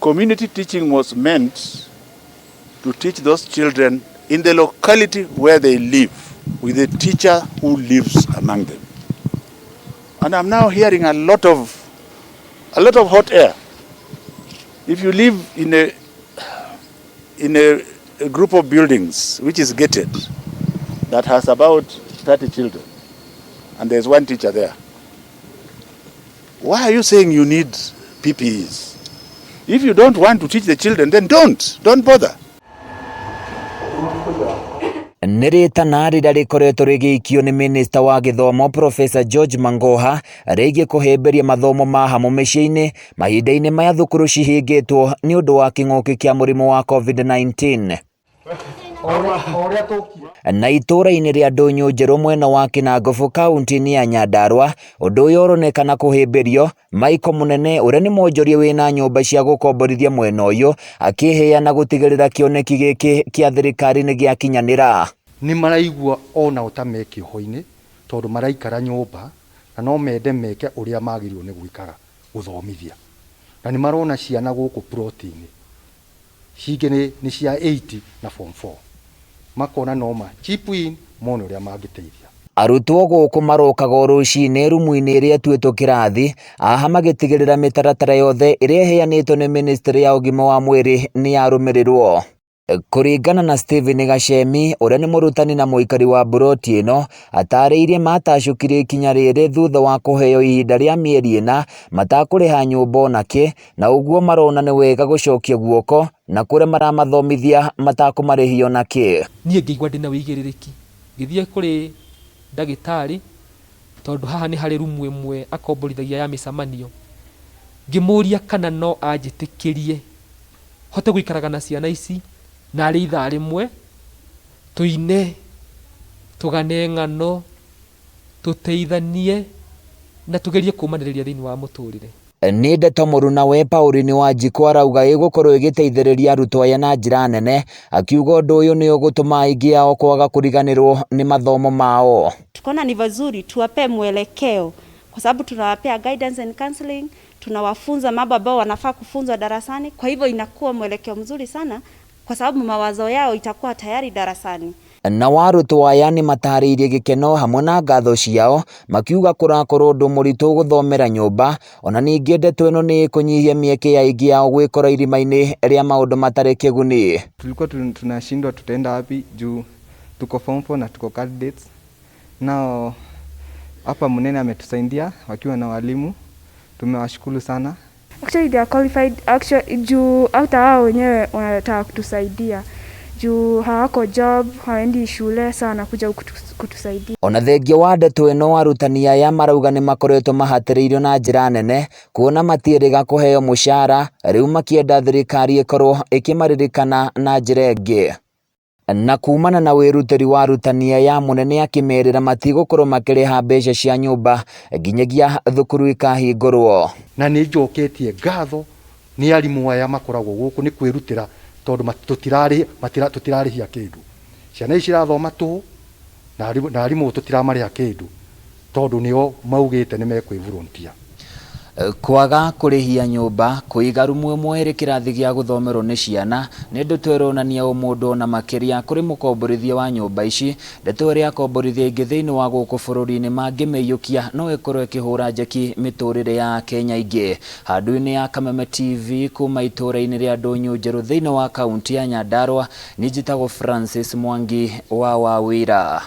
Community teaching was meant to teach those children in the locality where they live, with a teacher who lives among them. And I'm now hearing a lot of hot air. If you live in a group of buildings which is gated, that has about 30 children, and there's one teacher there, why are you saying you need PPEs? If you don't want to teach the children, then don't. Don't bother. Nĩ rĩtana rĩrĩa rĩkoretwo rĩgĩikio nĩ minista wa gĩthomo Professor George Magoha rĩgiĩ kũhĩmbĩria mathomo ma hamwe mĩciĩ-inĩ mahinda-inĩ maya thukuru cihingĩtwo nĩ ũndũ wa kĩng'ũki kĩa mũrimũ wa COVID-19. Na itũũra-inĩ rĩa Ndũnyũ Njerũ mwena wa Kinangop kaunti-inĩ ya Nyandarua, ũndũ ũyũ ũronekana kũhĩmbĩrio. Michael Mũnene, ũrĩa nĩ mwonjoria wĩna nyũmba cia gũkomborithia mwena ũyũ, akĩheana gũtigĩrĩra kĩoneki gĩkĩ kĩa thirikari nĩ gĩakinyanĩra. Nĩ maraigua onao ta me kĩoho-inĩ tondũ maraikara nyũmba na no mende meke ũrĩa magĩrĩirwo nĩ gwĩkaga gũthomithia, na nĩ marona ciana gũkũ ploti-inĩ cingĩ nĩ cia 8 na form 4, makona no ma chip in mone ũrĩa mangĩteithia. Arutwo gũkũ marokaga o rũcinĩ rumu-inĩ ĩrĩa ĩtuĩtwo kĩrathi aha, magĩtigĩrĩra mĩtaratara yothe ĩrĩa ĩheanĩtwo nĩ ministry ya ũgima wa mwĩrĩ nĩ yarũmĩrĩrwo. Kũringana na Stephen Gacemi, ũrĩa nĩ mũrutani na mũikari wa mburoti ĩno, atarĩirie matacũkirie ikinya rĩrĩ thutha wa kũheo ihinda rĩa mĩeri 4 matakũrĩha nyũmba onakĩ, na ũguo marona nĩ wega gũcokia guoko na kũrĩa maramathomithia matakũmarĩhia onakĩ. Niĩ ngĩigua ndĩna wĩigĩrĩrĩki, ngĩthiĩ kũrĩ ndagĩtarĩ, tondũ haha nĩ harĩ rumu ĩmwe akomborithagia ya mĩcemanio, ngĩmũria kana no anjĩtĩkĩrie hote gũikaraga na ciana ici narĩ ithaa rĩmwe, tũine, tũgane ng'ano, tũteithanie na tũgerie kũmanĩrĩria thĩinĩ wa mũtũrĩre. Nĩ ndeto mũrunawe Pauline Wanjikũ arauga ĩgũkorwo ĩgĩteithĩrĩria arutwo aya na njĩra nene, akiuga ũndũ ũyũ nĩ ũgũtũma aingĩ ao kwaga kũriganĩrwo nĩ mathomo mao. Tukaona ni vizuri tuwapee mwelekeo kwa sababu tunawapea guidance and counseling, tunawafunza mambo ambayo wanafaa kufunzwa darasani. Kwa hivyo inakuwa mwelekeo mzuri sana kwa sababu mawazo yao itakuwa tayari darasani. Na arutwo aya nĩ matarĩirie gĩkeno hamwe na ngatho ciao, makiuga kũrakorwo ũndũ mũritũ gũthomera nyũmba. Ona ningĩ ndeto ĩno nĩ ĩkũnyihia mĩeke ya aingĩ ao gwĩkora irima-inĩ rĩa maũndũ matarĩ kĩguni. Tulikuwa tunashindwa tutaenda wapi juu tuko form 4 na tuko candidates. Nao hapa Munene ametusaidia wakiwa na walimu, tumewashukuru sana. Actually they are qualified actually, juu hata wao wenyewe wanataka kutusaidia juu hawako job, hawaendi shule sana kuja kutusaidia. Ona thengia wa ndeto ĩno, arutani aya marauga nĩ makoretwo mahatĩrĩirio na njĩra nene kuona matiĩrĩga kũheo mũcara, rĩu makĩenda thirikari ĩkorwo ĩkĩmaririkana na njĩra ĩngĩ. Na kumana na wĩrutĩri wa arutani aya, Mũnene akĩmerĩra matigũkorwo makĩrĩha mbeca cia nyũmba nginyagia thukuru ikahingũrwo. Na nĩ njoketie ngatho nĩ arimũ aya makoragwo gũkũ nĩ kwĩrutĩra tondũ tũtirarĩhia kĩndũ. Ciana ici cirathoma tũhũ na arimũ tũtiramarĩha kĩndũ tondũ nĩo maugĩte nĩ mekwĩ volunteer. Kwaga kũrĩhia nyũmba, kũiga rumu ĩmwe ĩrĩ kĩrathi gĩa gũthomerwo nĩ ciana nĩ ndeto ĩronania ũmũndũ ona makĩria kũrĩ mũkomborithia wa nyũmba ici. Ndeto ĩrĩa akomborithia aingĩ thĩinĩ wa gũkũ bũrũri-inĩ mangĩmĩiyũkia no ĩkorwo ĩkĩhũra njeki mĩtũrĩre ya Akenya aingĩ. Handũ-inĩ ya Kameme TV kuma itũũra-inĩ rĩa Ndũnyũ Njerũ thĩinĩ wa kaunti ya Nyandarua, niĩ njĩtagwo Francis Mwangi wa Wawira.